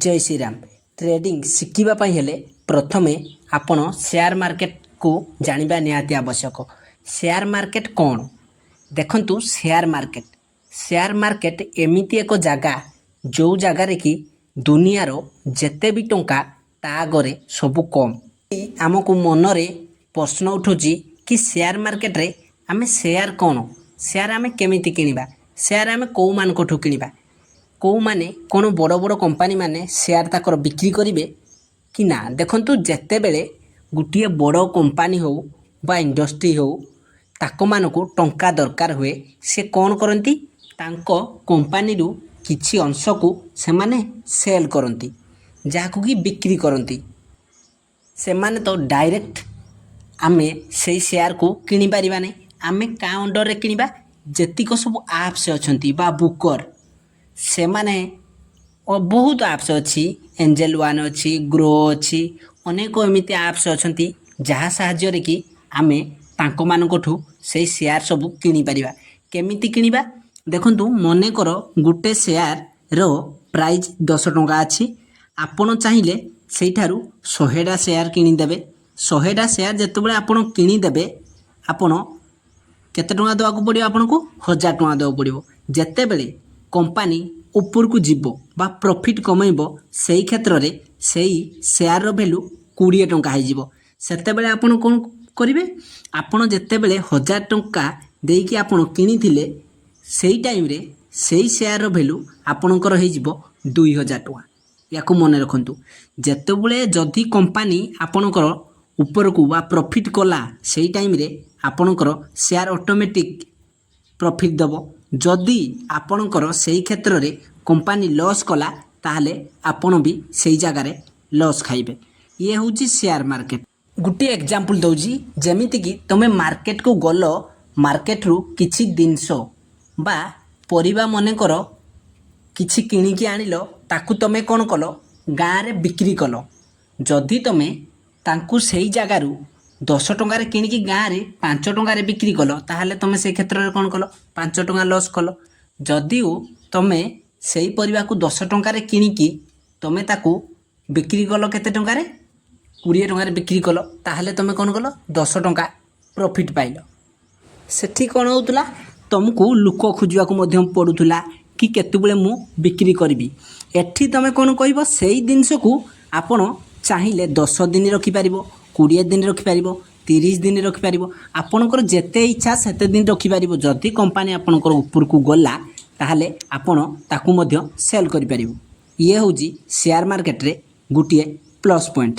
ଜୟ Shriram. Trading ଶିଖିବା ପାଇଁ ହେଲେ ପ୍ରଥମେ ଆପଣ ସେୟାର ମାର୍କେଟକୁ ଜାଣିବା ନିହାତି ଆବଶ୍ୟକ। ସେୟାର ମାର୍କେଟ କ'ଣ? ଦେଖନ୍ତୁ, ସେୟାର ମାର୍କେଟ ଏମିତି ଏକ ଜାଗା, ଯେଉଁ ଜାଗାରେ କି ଦୁନିଆର ଯେତେ ବି ଟଙ୍କା, ତା ଆଗରେ ସବୁ କମ୍। ଆମକୁ ମନରେ ପ୍ରଶ୍ନ ଉଠୁଛି କି ସେୟାର ମାର୍କେଟରେ ଆମେ ସେୟାର କ'ଣ, ସେୟାର ଆମେ କେମିତି କିଣିବା, ସେୟାର ଆମେ କେଉଁମାନଙ୍କଠୁ କିଣିବା, କେଉଁମାନେ କ'ଣ ବଡ଼ ବଡ଼ କମ୍ପାନୀମାନେ ସେୟାର ତାଙ୍କର ବିକ୍ରି କରିବେ କି ନା? ଦେଖନ୍ତୁ, ଯେତେବେଳେ ଗୋଟିଏ ବଡ଼ କମ୍ପାନୀ ହେଉ ବା ଇଣ୍ଡଷ୍ଟ୍ରି ହେଉ, ତାଙ୍କମାନଙ୍କୁ ଟଙ୍କା ଦରକାର ହୁଏ, ସେ କ'ଣ କରନ୍ତି? ତାଙ୍କ କମ୍ପାନୀରୁ କିଛି ଅଂଶକୁ ସେମାନେ ସେଲ୍ କରନ୍ତି, ଯାହାକୁ କି ବିକ୍ରି କରନ୍ତି। ସେମାନେ ତ ଡାଇରେକ୍ଟ ଆମେ ସେଇ ସେୟାରକୁ କିଣିପାରିବାନି। ଆମେ କାହା ଅଣ୍ଡରରେ କିଣିବା? ଯେତିକ ସବୁ ଆପ୍ସ ଅଛନ୍ତି ବା ବ୍ରୋକର, ସେମାନେ ବହୁତ ଆପ୍ସ ଅଛି। ଏଞ୍ଜେଲ୍ ୱାନ୍ ଅଛି, ଗ୍ରୋ ଅଛି, ଅନେକ ଏମିତି ଆପ୍ସ ଅଛନ୍ତି, ଯାହା ସାହାଯ୍ୟରେ କି ଆମେ ତାଙ୍କମାନଙ୍କଠୁ ସେଇ ସେୟାର ସବୁ କିଣିପାରିବା। କେମିତି କିଣିବା? ଦେଖନ୍ତୁ, ମନେକର ଗୋଟେ ସେୟାରର ପ୍ରାଇସ୍ 10 ଟଙ୍କା ଅଛି। ଆପଣ ଚାହିଁଲେ ସେଇଠାରୁ 100ଟା ସେୟାର କିଣିଦେବେ। 100ଟା ସେୟାର ଯେତେବେଳେ ଆପଣ କିଣିଦେବେ, ଆପଣ କେତେ ଟଙ୍କା ଦେବାକୁ ପଡ଼ିବ ଆପଣଙ୍କୁ? 1000 ଟଙ୍କା ଦେବାକୁ ପଡ଼ିବ। ଯେତେବେଳେ କମ୍ପାନୀ ଉପରକୁ ଯିବ ବା ପ୍ରଫିଟ୍ କମେଇବ, ସେଇ କ୍ଷେତ୍ରରେ ସେଇ ସେୟାରର ଭ୍ୟାଲୁ 20 ଟଙ୍କା ହେଇଯିବ। ସେତେବେଳେ ଆପଣ କ'ଣ କରିବେ? ଆପଣ ଯେତେବେଳେ 1000 ଟଙ୍କା ଦେଇକି ଆପଣ କିଣିଥିଲେ, ସେଇ ଟାଇମ୍ରେ ସେଇ ସେୟାରର ଭ୍ୟାଲୁ ଆପଣଙ୍କର ହେଇଯିବ 2000 ଟଙ୍କା। ୟାକୁ ମନେ ରଖନ୍ତୁ। ଯେତେବେଳେ ଯଦି କମ୍ପାନୀ ଆପଣଙ୍କର ଉପରକୁ ବା ପ୍ରଫିଟ୍ କଲା, ସେଇ ଟାଇମ୍ରେ ଆପଣଙ୍କର ସେୟାର ଅଟୋମେଟିକ୍ ପ୍ରଫିଟ୍ ଦେବ। ଯଦି ଆପଣଙ୍କର ସେଇ କ୍ଷେତ୍ରରେ କମ୍ପାନୀ ଲସ୍ କଲା, ତାହେଲେ ଆପଣ ବି ସେଇ ଜାଗାରେ ଲସ୍ ଖାଇବେ। ଇଏ ହେଉଛି ସେୟାର ମାର୍କେଟ। ଗୋଟିଏ ଏକ୍ଜାମ୍ପଲ୍ ଦେଉଛି। ଯେମିତିକି ତୁମେ ମାର୍କେଟକୁ ଗଲ, ମାର୍କେଟରୁ କିଛି ଜିନିଷ ବା ପରିବା ମନେକର କିଛି କିଣିକି ଆଣିଲ। ତାକୁ ତୁମେ କ'ଣ କଲ? ଗାଁରେ ବିକ୍ରି କଲ। ଯଦି ତୁମେ ତାଙ୍କୁ ସେଇ ଜାଗାରୁ 10 ଟଙ୍କାରେ କିଣିକି ଗାଁରେ 5 ଟଙ୍କାରେ ବିକ୍ରି କଲ, ତାହେଲେ ତୁମେ ସେଇ କ୍ଷେତ୍ରରେ କ'ଣ କଲ? 5 ଟଙ୍କା ଲସ୍ କଲ। ଯଦିଓ ତୁମେ ସେଇ ପରିବାକୁ 10 ଟଙ୍କାରେ କିଣିକି ତୁମେ ତାକୁ ବିକ୍ରି କଲ କେତେ ଟଙ୍କାରେ? 20 ଟଙ୍କାରେ ବିକ୍ରି କଲ, ତାହେଲେ ତୁମେ କ'ଣ କଲ? 10 ଟଙ୍କା ପ୍ରଫିଟ୍ ପାଇଲ। ସେଠି କ'ଣ ହେଉଥିଲା? ତୁମକୁ ଲୋକ ଖୋଜିବାକୁ ମଧ୍ୟ ପଡ଼ୁଥିଲା କି କେତେବେଳେ ମୁଁ ବିକ୍ରି କରିବି। ଏଠି ତୁମେ କ'ଣ କହିବ? ସେଇ ଜିନିଷକୁ ଆପଣ ଚାହିଁଲେ 10 ଦିନ ରଖିପାରିବ, 20 ଦିନ ରଖିପାରିବ, 30 ଦିନ ରଖିପାରିବ। ଆପଣଙ୍କର ଯେତେ ଇଚ୍ଛା ସେତେ ଦିନ ରଖିପାରିବ। ଯଦି କମ୍ପାନୀ ଆପଣଙ୍କର ଉପରକୁ ଗଲା, ତାହେଲେ ଆପଣ ତାକୁ ମଧ୍ୟ ସେଲ୍ କରିପାରିବ। ଇଏ ହେଉଛି ସେୟାର ମାର୍କେଟରେ ଗୋଟିଏ ପ୍ଲସ୍ ପଏଣ୍ଟ।